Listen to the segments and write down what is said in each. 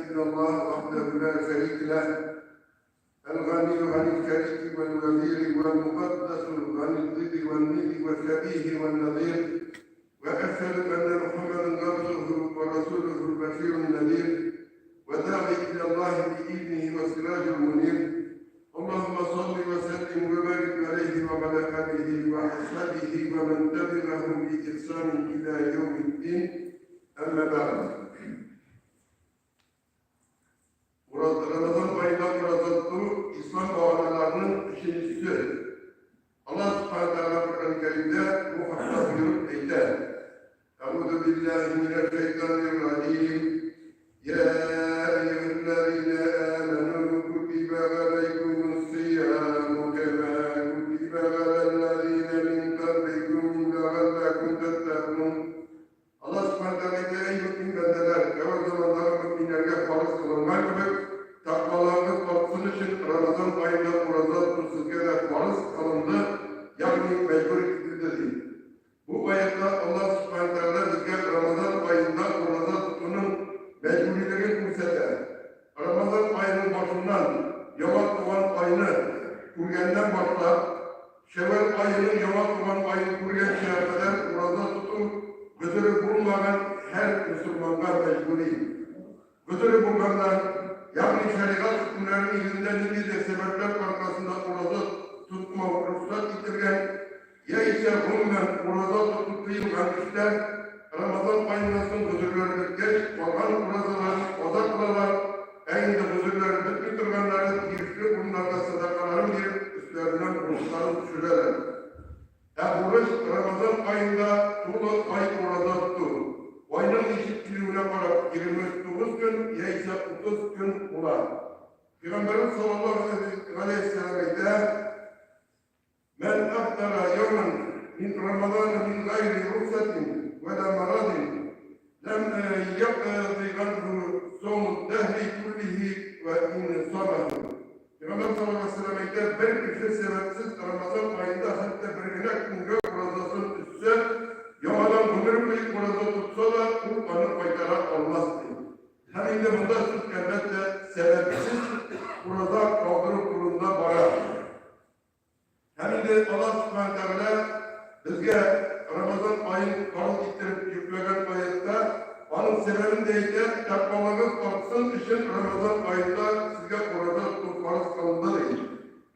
إلا الله وحده لا شريك له الغني عن الشريك والوزير والمقدس عن الضد والند والشبيه والنظير وأشهد أن محمدا عبده ورسوله البشير النذير وداعي إلى الله بإذنه وسراج المنير اللهم صل وسلم وبارك عليه وعلى آله وأصحابه ومن تبعهم بإحسان إلى يوم الدين أما بعد. Ramazan ayında oraza tutu İslam баганаларының өченчесе. Аллаһ Субхана Тәгалә Коръән Кәримдә бу хакта боерып әйтә. أعوذ بالله من الشيطان الرجيم. يا أيها الذين آمنوا كتب عليكم الصيام كما كتب على الذين من قبلكم لعلكم تتقون. Аллаһ Субхана Тәгалә әйтә, әй мөэмин бәндәләр, әүвәл замандагы мөэминнәргә фарыз кылынган кебек, тәкъваларыгыз артсын өчен Рамазан аенда ураза тоту сезгә дә фарыз кылынды, ягъни мәҗбүр ителде, ди. Бу аятта Аллаһ Субхана Тәгалә безгә Рамазан аенда ураза тотуның мәҗбүрилеген күрсәтә. Рамазан аеның башыннан, яңа туган айны күргәннән башлап, Шәүвәл аеның яңа туган аен күргәнчә кадәр ураза тоту гозере булмаган һәр мөселманга мәҗбүри. Гозере булганнар, ягъни шәригать хөкемнәре нигезендә ниндидер сәбәпләр аркасында ураза тотмау рөхсәт ителгән, яисә гомумән ураза тоту тыелган кешеләр, Рамазан аеннан соң гозерләре беткәч, калган уразаларын каза кылалар, ә инде гозерләре бетми торганнары тиешле урыннарда сәдакаларын биреп, өсләреннән бурычларын төшерәләр. Ә бурыч, Рамазан аенда тулы ай ураза тоту. Айның ничек килүенә карап, 29 көн яисә 30 көн була. Пәйгамбәребез саллаллаһу галәйһиссәлам әйтә, Мән афтара яуман мин Рамазана мин гайри рухсатин вә лә марадин ләм якъди ганһу сауму дәһри күллиһи вә ин самаху. Пәйгамбәр саллаллаһу алейһи ва сәлләм әйтә, бер кеше сәбәпсез Рамазан аенда хәтта бер генә көнгә уразасын өзсә, яңадан гомер буе ураза тотса да, ул аны кайтара алмас, ди. Һәм инде монда сүз, әлбәттә, сәбәпсез ураза калдыру турында бара. Һәм инде Аллаһ Субхана Тәгалә безгә Рамазан аен фарыз иттереп йөкләгән аятта аның сәбәбен дә әйтә, тәкъвалыгыз артсын өчен Рамазан аенда сезгә ураза тоту фарыз кылынды, ди.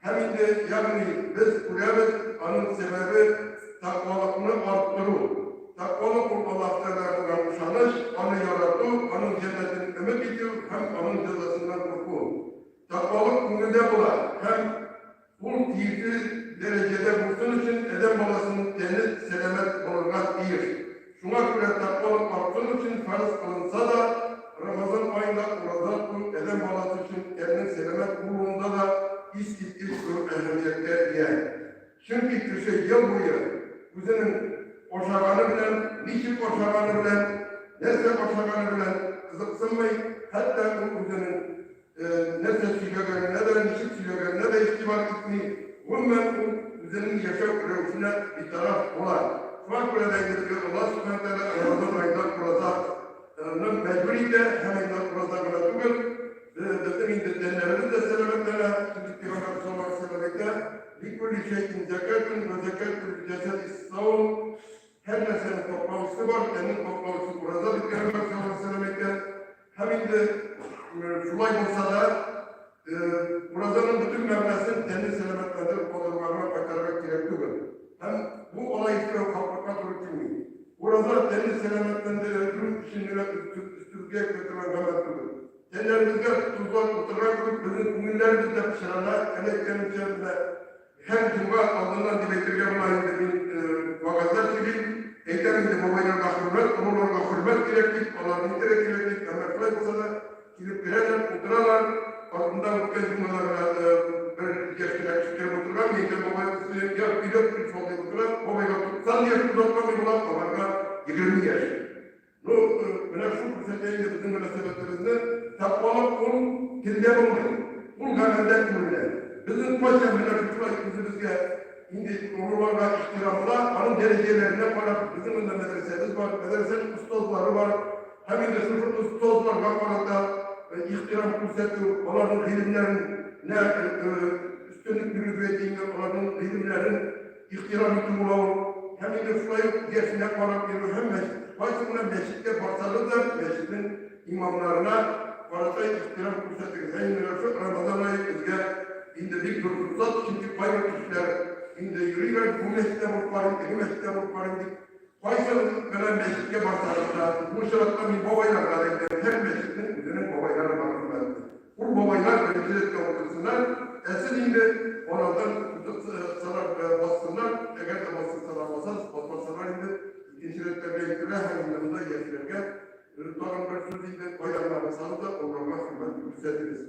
Һәм инде, ягъни без күрәбез, аның сәбәбе тәкъвалыкны арттыру. Тәкъвалык ул Аллаһ Тәгаләгә булган ышаныч, аны ярату, аның җәннәтен өмет итү һәм аның җәзасыннан курку. Тәкъвалык күңелдә була һәм Ул тиешле дәрәҗәдә булсын өчен адәм баласының тәне сәламәт булырга тиеш. Шуңа күрә тәкъвалык артсын өчен фарыз кылынса да, Рамазан аенда ураза тоту адәм баласы өчен тәннең сәламәт булуында да искиткеч зур әһәмияткә ия. Чөнки кеше ел буе үзенең ашаганы белән, ничек ашаганы белән, нәрсә ашаганы белән кызыксынмый, хәтта ул үзенең Нәрсә сөйләгәненә дә, ничек сөйләгәненә дә игътибар итми. Гомумән, ул үзенең яшәү рәвешенә битараф була. Шуңа күрә дә инде безгә Аллаһ Сүбхәнәһү Тәгалә Рамазан аенда уразаны мәҗбүр итә һәм инде ураза гына түгел, безнең инде тәннәребез дә сәламәтләнә. Чөнки Пәйгамбәр саллаллаһу алейһи ва сәлләм әйтә, Ликулли шәйин зәкәтун вә зәкәтул җәсәди ссаум. Һәр нәрсәнең пакълаучысы бар, тәннең пакълаучысы ураза, дип Пәйгамбәр саллаллаһу алейһи ва сәлләм әйтә. Һәм инде шулай булса да, уразаның бөтен мәгънәсен тәнне сәламәтләндереп калдыруга гына кайтарырга кирәк түгел. Һәм бу алай эшләү хаклыкка туры килми. Ураза тәнне сәламәтләндерү өчен генә өстебезгә йөкләтелгән гамәл түгел. Тәннәребезгә тозлар утырган кебек, безнең күңелләребез дә пычрана, әле әйткәнемчә, менә Һәр җомга алдыннан дип әйтергә була инде, мин вәгазьләр сөйлим. Әйтәм инде, бабайларга хөрмәт, олыларга хөрмәт кирәк дип, аларны итәргә кирәк дип, әмма шулай булса да, килеп керәләр, утыралар. Артында үткән җомгаларга бер яшь кенә кеше кереп утырган, мин әйтәм, бабай, я вперед пришел дип утыра, бабайга 90 яшь озатмамый була, аларга 20 яшь. Ну, менә шул күрсәтә инде безнең мөнәсәбәтебезне. Тәкъвалык ул телдә булмый, ул гамәлдә күренә. Безнең кайчан менә шушылай үзебезгә инде олыларга ихтирам була, аның дәрәҗәләренә карап, безнең монда мәдрәсәбез бар, мәдрәсәнең остазлары бар. Һәм инде шушы остазларга карата ихтирам күрсәтү, аларның гыйлемнәренә өстенлек бирү дип әйтик инде, аларның гыйлемнәрен ихтирам итү була ул. Һәм инде шулай ук яшенә карап йөрү һәм мәчет, кайсы гына мәчеткә барсагыз да, мәчетнең имамнарына карата ихтирам күрсәтегез. Һәм инде шул Рамазан ае безгә инде бик зур форсат, чөнки кайбер кешеләр инде йөриләр, бу мәчеттә булып карыйм, теге мәчеттә булып карыйм дип. Кайсы гына мәчеткә барсагыз да, бу очракта мин бабайларга да әйтәм, һәр мәчетнең үзенең бабайлары бар хөрмәтле. Ул бабайлар беренче рәткә утырсыннар, ә сез инде алардан утыртсалар, бассыннар, әгәр дә бастырсалар басасыз, басмасалар инде икенче рәткә әйтелә һәм инде монда яшьләргә тагын бер сүз инде, кайда гына булсагыз да, олыларга хөрмәт күрсәтегез.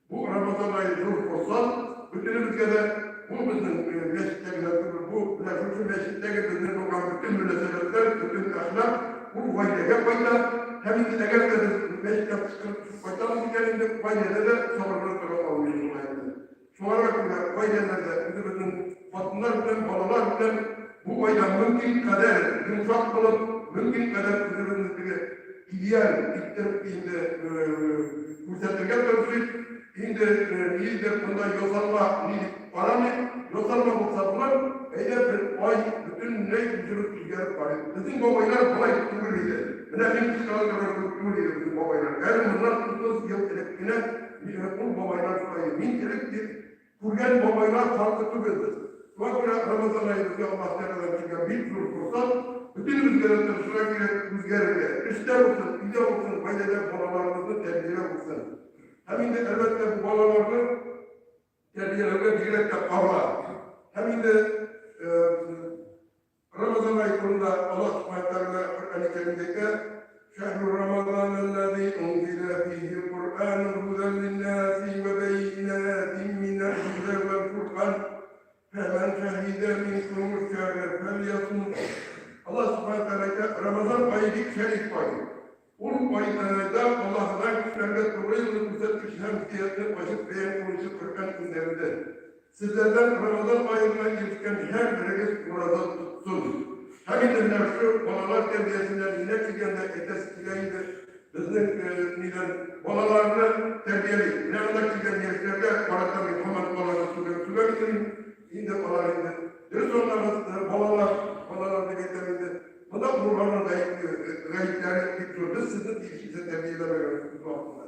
Бу Рамазан ае зур форсат, бөтенебезгә дә, бу безнең мәчеттә генә түгел, бу менә шушы мәчеттәге безнең булган бөтен мөнәсәбәтләр, бөтен әхлак, ул гаиләгә кайта. Һәм инде әгәр дә без мәчеттән кычкырып төшеп кайтабыз икән инде, гаиләдә дә сабырлы тора алмыйбыз шулай инде. Шуңарга күрә гаиләләрдә үзебезнең хатыннар белән, балалар белән бу айда мөмкин кадәр йомшак булып, мөмкин кадәр үзебезне теге идеаль иттереп инде күрсәтергә тырышыйк. Инде нидер монда ясалма ни дип карамыйк. Ясалма булса булыр, әйдә бер ай бөтенләй үзебез үзгәреп карыйк. Безнең бабайлар болай түгел иде. Менә мин кычкыра торган кебек түгел иде безнең бабайлар. Әле моннан 30 ел элек кенә ул бабайлар шулай иде. Мин элек дип Күргән бабайлар халкы түгел без. Шуңа күрә Рамазан ае безгә Аллаһ Тәгаләдән килгән бик зур форсат. Бөтенебезгә дә тырышырга кирәк, үзгәрергә. Эштә булсын, өйдә булсын, гаиләдә балаларыбызны тәрбияләү булсын. Һәм инде, әлбәттә, бу балаларны тәрбияләүгә бигрәк тә кала. Һәм инде Рамазан ае турында Аллаһ Субхана Тәгалә Коръәни Кәримдә әйтә, Шәһру Рамазан аллази унзила фихи Коръән һудан линнаси ва бәйинатин минәл һуда вәл фуркан фәмән шәһидә минкум шәһрә фәльясум. Аллаһ Субхана Тәгалә әйтә, Рамазан ае бик шәриф ай. Ул айда Аллаһыдан кешеләргә туры юлны күрсәткеч һәм һидәятне ачык бәян кылучы Коръән иңдерелде. Сезләрдән Рамазан аена ирешкән һәрберегез ураза тотсын. Һәм инде менә шушы балалар тәрбиясенә ниләр килгәндә әйтәсе килә инде, безнең нидән балаларны тәрбиялик. Менә монда килгән яшьләргә карата мин һаман аларны сүгәм, сүгәм инде. Инде алар инде дөрес аңлагыз, балалар, балалар дип әйтәм инде. Монда олыларның гаепләре бик зур. Без сезне тиешенчә тәрбияләмәгәнбез үз вакытында.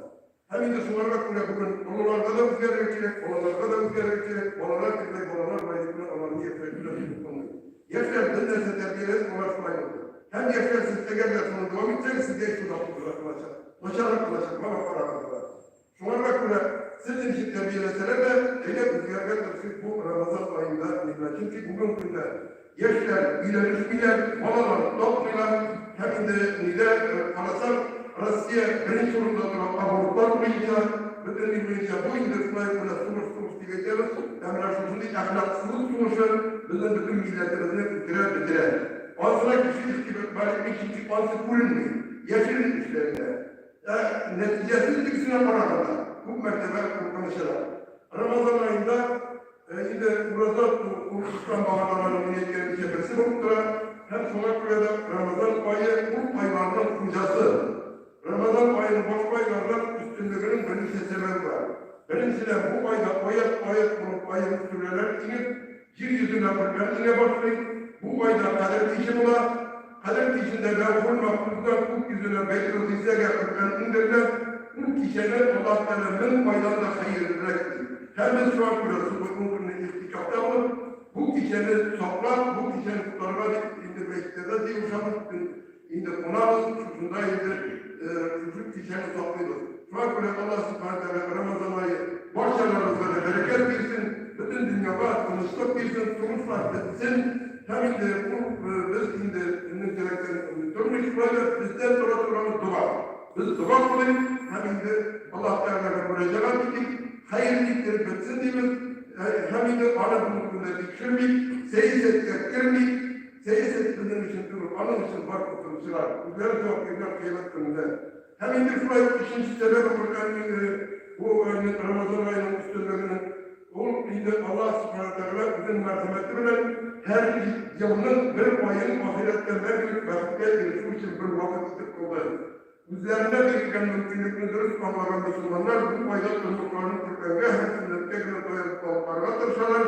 Һәм инде шуларга күрә бүген олыларга да үзгәрергә кирәк, балаларга да үзгәрергә кирәк. Балалар тегеләй, балалар гаепле, аларны яшьләр белән дип булмый. Яшьләр бер нәрсә тәрбияләде, алар шулай булды. Һәм яшьләр сез әгәр дә шуны дәвам итсәгез, сезгә шул булачак. Начаррак булачак, мама караганда да. Шуңарга күрә, сезне ничек тәрбияләсәләр дә, әйдә үзгәрергә тырышыйк бу Рамазан аенда, диләр. Чөнки бүгенге көндә яшьләр өйләнешмиләр, балалар тапмыйлар һәм инде нидә карасаң, Россия беренче урында тора абортлар буенча, бөтен ил буенча. Бу инде шулай ук менә сугыш, сугыш дип әйтәбез, ә менә шушындый әхлаксызлык сугышы безнең бөтен милләтебезне үтерә, бетерә. Анысына кеше игътибар итми, чөнки анысы күренми, яшерен эшләнелә. Ә нәтиҗәсе тегесенә караганда күп мәртәбә куркынычрак. Рамазан аенда инде ураза тоту ул ислам баганаларының мин әйткәнемчә берсе булып тора һәм шуңа күрә дә Рамазан ае ул айларның хуҗасы. Рамазан аеның башка айлардан өстенлегенең берничә сәбәбе бар. Беренчедән, бу айда аять-аять булып аерым сүрәләр иңеп, Җир йөзенә Коръән иңә башлый. Бу айда Кадер киче була. Кадер кичендә Ләүхул Мәхфуздан күк йөзенә Бәйтел Гыйззәгә Коръән иңдерелә. Ул кичәне Аллаһ Тәгалә 1000 айдан да хәерлерәк ди. Һәм без шуңа күрә субхның көнне игътикафта булып, бу кичәне саклап, бу кичәне тотарга дип инде мәчетләрдә җыелышабыз, инде кунабыз, шушында инде шушы кичәне саклыйбыз. Шуңа күрә Аллаһ Субхана Тәгалә Рамазан ае барчаларыбызга да бәрәкәт бирсен, бөтен дөньяга тынычлык бирсен, сугышлар бетсен. Һәм инде ул без инде өннең тормый, шулай да бездән тора торган дога. Без дога кылыйк һәм инде Аллаһ Тәгаләгә мөрәҗәгать итик, хәерле иттереп бетсен дибез. Һәм инде аны бүгенге көндә тикшермик, сәясәткә кермик. Сәясәт безнең өчен түгел, аның өчен бар утыручылар, үзләре җавап биргән кыямәт көнендә. Һәм инде шулай ук өченче сәбәбе Коръәннең бу айның Рамазан аеның өстенлегенең ул инде Аллаһ Субхана Тәгалә үзенең мәрхәмәте белән һәр елның бер аен ахирәттә мәңгелек бәхеткә ирешү өчен бер вакыт итеп кылды. Үзләренә бирелгән мөмкинлекне дөрес аңлаган мөселманнар бу айда тормышларын Коръәнгә һәм сөннәткә генә таянып алып барырга тырышалар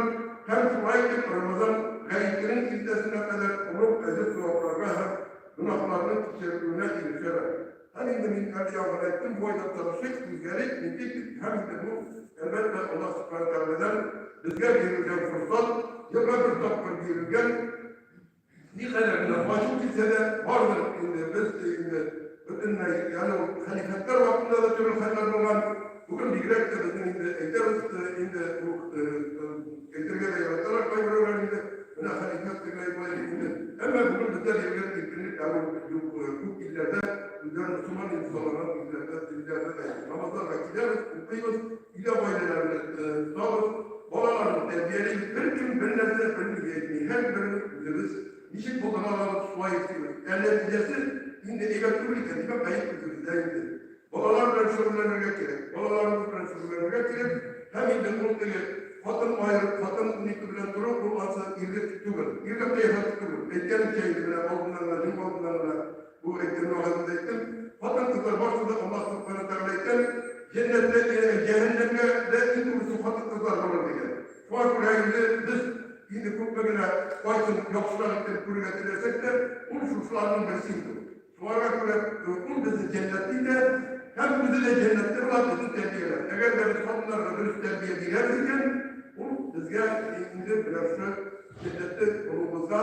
һәм шулай итеп Рамазан гаетенең иртәсенә кадәр олуг әҗер-савапларга һәм гөнаһларның кичерелүенә ирешәләр. Һәм инде мин әле яңа әйттем, бу айда тырышыйк, үзгәрик, нитик дип, һәм инде бу, әлбәттә, Аллаһ Сүбхәнә Тәгаләдән безгә бирелгән форсат, елга бер тапкыр бирелгән. Никадәр генә ачу килсә дә, бардыр инде, без инде бөтенләй, әле ул хәлифәтләр вакытында да төрле хәлләр булган. Бүген бигрәк тә безнең инде әйтәбез, инде бу әйтергә дә яраталар кайберәүләр инде, менә хәлифәт тегеләй болай дип инде. Әмма бүген бездә бирелгән иркенлек әле ул юк, күп илләрдә, үзләрен мөселман дип санаган илләрдә, илләрдә дә юк. Намазларга киләбез, укыйбыз, өйдә гаиләләрне тотабыз, балаларны тәрбиялибез, беркем бернәрсә белми, әйтми, һәрберебез үзебез ничек булдыра алабыз, шулай эшлибез. Ә нәтиҗәсе инде әйбәт түгел икән, димәк, гаеп үзебездә инде. Балалар белән шөгыльләнергә кирәк, балаларыбыз белән шөгыльләнергә кирәк. Һәм инде ул теге хатын аерып, хатын нитү белән тору, ул ансы ирлек түгел, ирлек кыяфәте түгел. Әйткәнемчә инде менә алдыннан гына, җомга алдыннан гына бу әйткән вәгаземдә әйттем. Хатын-кызлар барысы да Аллаһ Субхана Тәгалә әйткән, җәннәттә, җәһәннәмгә дә иң күбесе хатын-кызлар булыр дигән. Шуңа күрә инде без инде күпме генә кайсын яхшырак итеп күрергә теләсәк тә, ул шушыларның берсе инде. Шуңарга күрә ул безне җәннәтле итә һәм үзе дә җәннәттә була, безне тәрбияләр. Әгәр дә без хатыннарга дөрес тәрбия бирәбез икән, ул безгә инде менә шушы җәннәтле булуыбызга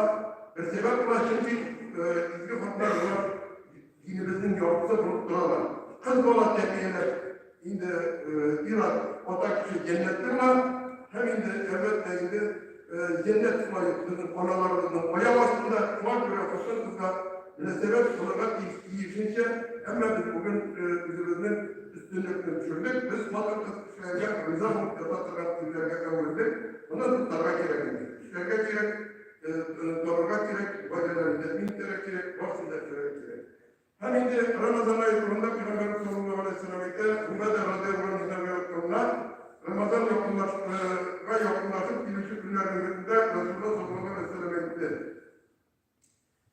бер сәбәп була, чөнки изге хатыннар болар динебезнең яртысы булып торалар. Кыз бала тәрбияләп, инде ир-ат, ата кеше җәннәтле була һәм инде, әлбәттә, инде җәннәт шулай ук безнең аналарыбызның аяк астында, шуңа күрә хатын-кызга мөнәсәбәт кылырга тиешенчә, әмма без бүген үзебезнең өстенлекне төшердек, без хатын-кыз кешеләргә риза булып ята торган ирләргә әверелдек. Моны туктарга кирәк инде. Эшләргә кирәк, табырга кирәк, гаиләләрне тәэмин итәргә кирәк, барысын да эшләргә кирәк. Һәм инде Рамазан ае турында Пәйгамбәребез саллаллаһу алейһи ва сәлләм әйтә, Губәдә радияллаһу анһудан риваять кылына, Рамазан якынлашга якынлашып килүче көннәрнең берсендә Расулуллаһ саллаллаһу алейһи ва сәлләм әйтте,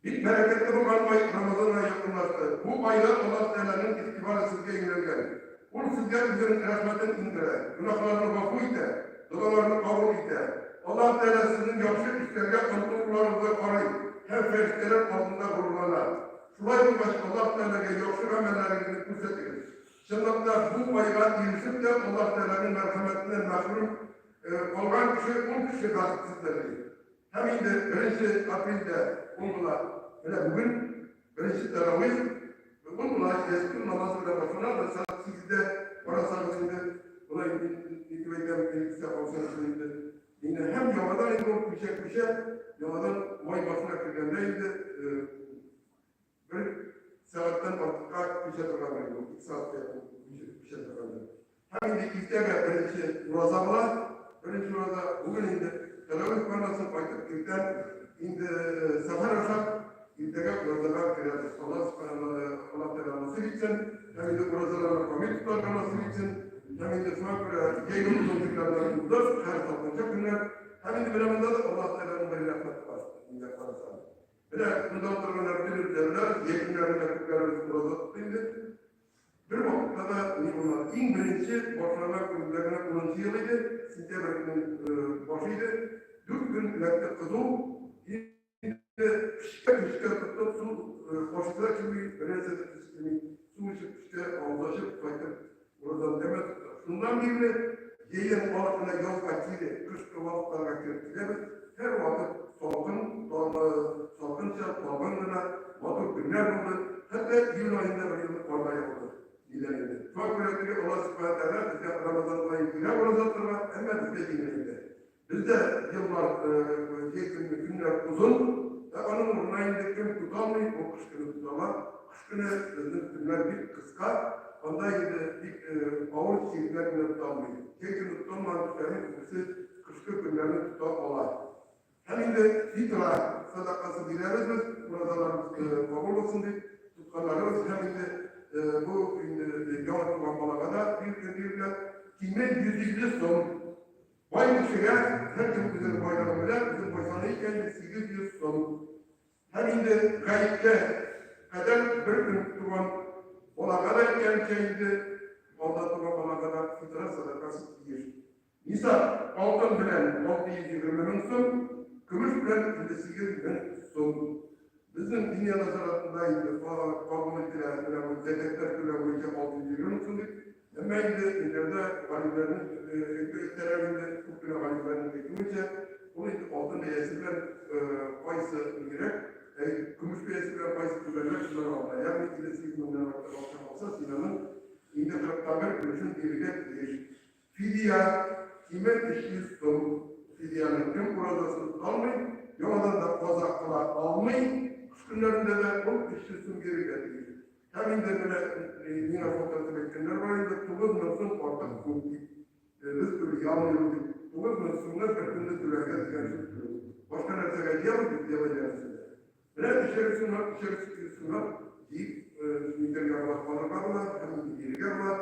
Бик бәрәкәтле булган ай Рамазан ае якынлашты. Бу айда Аллаһ Тәгаләнең игътибары сезгә юнәлгән. Ул сезгә үзенең рәхмәтен иңдерә, гөнаһларны гафу итә, догаларны кабул итә. Аллаһ Тәгалә сезнең яхшы эшләргә омтылуларыгызга карый һәм фәрештәләр алдында горурлана. Шулай булгач, Аллаһ Тәгаләгә яхшы гамәлләрегезне күрсәтегез. Чынлыкта, бу айга ирешеп тә Аллаһ Тәгаләнең мәрхәмәтеннән мәхрүм калган кеше, ул кеше бәхетсездер, ди. Һәм инде беренче апрельдә ул була, менә бүген беренче тәравих, ул була ястү намазы белән башлана, бер сәгать сигездә барасагыз инде, болай нитеп әйтәм, истә калсын өчен инде. Инде һәм яңадан инде ул күчә-күчә, яңадан май башына кергәндә инде бер сәгатьтән артыкка күчә торгандыр инде ул, 2 сәгатькә якын күчә торгандыр. Һәм инде иртәгә беренче ураза була. Беренче ураза бүген инде тәравих бармасын кайтып иртән инде сәхәр ашап иртәгә уразага керәбез. Аллаһ субханаһу Аллаһ Тәгалә насыйп итсен. Һәм инде уразаларны камил тотарга насыйп итсен. Һәм инде шуңа күрә җәйге озын көннәрдән уздык, һәр салкынча көннәр. Һәм инде менә монда да Аллаһ Тәгаләнең бер рәхмәте бар. Инде карасаң. Менә монда утырганнар бөтен җәй көннәрендә күпләребез ураза тотты инде. Бер вакытта да ни булмады. Иң беренче башланган көнендә генә унынчы ел иде, сентябрьнең башы иде. 4 көн эләкте кызу. Инде көчкә көчкә тоттык, су ашыйсы да килми, бернәрсә дә килми. Су эчеп көчкә авыз ачып кайтып уразаны тәмам тоттык. Шуннан бирле җәйдән алып менә язга кире, кышкы вакытларга кереп киләбез. Һәрвакыт салкын, салкынча, талгын гына матур көннәр булды. Хәтта июнь аенда бер елны кар да яуды, диләр инде. Шуңа күрә теге Аллаһ Сүбхәнә Тәгалә безгә Рамазан аен бирә ураза тотарга, әмма безгә җиңеләйтә. Бездә еллар, җәй көне көннәр озын, ә аның урынына инде кем тота алмый, ул кыш көне тота ала. Кыш көне безнең көннәр бик кыска, анда инде бик авыр чирләр генә тота алмый. Җәй көне тота алмаган кешеләрнең күбесе кышкы көннәрне тота ала. Һәм инде фитра сәдакасы бирәбез без, уразаларыбыз кабул булсын дип, тотканнарыбыз һәм инде бу инде яңа туган балага да бирелә. Киме 150 сум. Бай кешегә, һәркем үзенең байлыгын белә, үзен бай саный икән, 800 сум. Һәм инде гаеткә кадәр бер көн туган. Балага да әйткәнчә инде, алда туган балага да фитра сәдакасы тиеш. Нисаб, алтын белән 620 мең сум, көмеш белән 58 мең сум. Безнең Диния нәзаратында инде кабул ителә, менә бу зәкятләр түләү буенча 620 мең сум дип. Әмма инде өйләрдә галимнәрнең әйтәләр инде, күп кенә галимнәрнең әйтүенчә, ул инде алтын бәясе белән кайсы нирәк, көмеш бәясе белән кайсы түбәнрәк, шуннан алына. Ягъни 58 меңнән артык акча алса, син аның инде кырыктан бер өлешен бирергә тиеш. Фидия, киме 300 сум. Фидияне кем уразасын тота алмый, яңадан да каза кыла алмый, кыш көннәрендә дә ул 300 сум бирергә тиеш. Һәм инде менә миңа шалтыратып әйткәннәр бар инде, 9000 сум артык күп дип. Без түли алмыйбыз дип. 9000 сумны бер көнне түләргә дигән сүз түгел. Башка нәрсәгә җыябыз бит, елый нәрсәдә. Менә өчәр сумнан, өчәр сумнан җыеп, нитәргә була, калырга була, һәм инде бирергә була,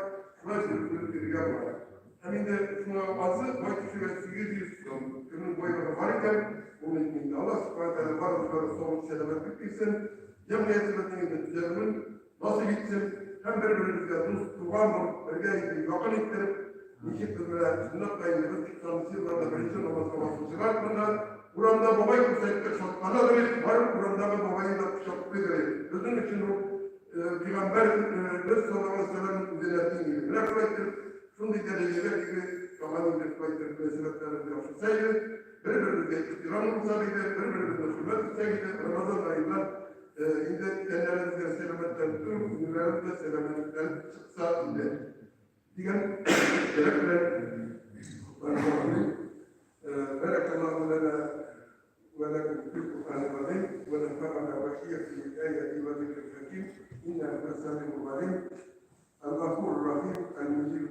шулай бүлеп бүлеп бирергә була. Һәм инде шуңа азы бай кешегә 800 сум, кемнең байлыгы бар икән, ул инде Аллаһ Субхана Тәгалә барыбызга да саулык, сәламәтлек бирсен, җәмгыятебезнең инде төзәлүен насыйп итсен һәм бер-беребезгә дус, туган булып, бергә инде якын иттереп, ничек без менә чынлап та инде без 90 елларда беренче намазга басучылар монда урамда бабай күрсәттек, шатлана дөрик, барып урамдагы бабайны да кочаклый дөрик. Безнең өчен ул пәйгамбәр без саллаллаһу алейһи вәсәлләмнең үзенә тиң иде. Менә шулай итеп, шундый дәрәҗәгә диге тагын инде шулай итеп мөнәсәбәтләребез яхшырса иде, бер-беребезгә ихтирам булса иде, бер-беребезне хөрмәт итсәк иде, Рамазан аенда инде тәннәребез дә сәламәтләнеп түгел, күңелләребез дә сәламәтләнеп чыкса иде дигән теләк белән Бәрәкаллаһу ләнә вә ләкум фил Куръанил газим вә нәфәгъна вә ияkum бил аяти вә зикрил хәким иннәһу һуәс-сәмиғул галим. Әл-Гафур Рахим, Әл-Муҗиб.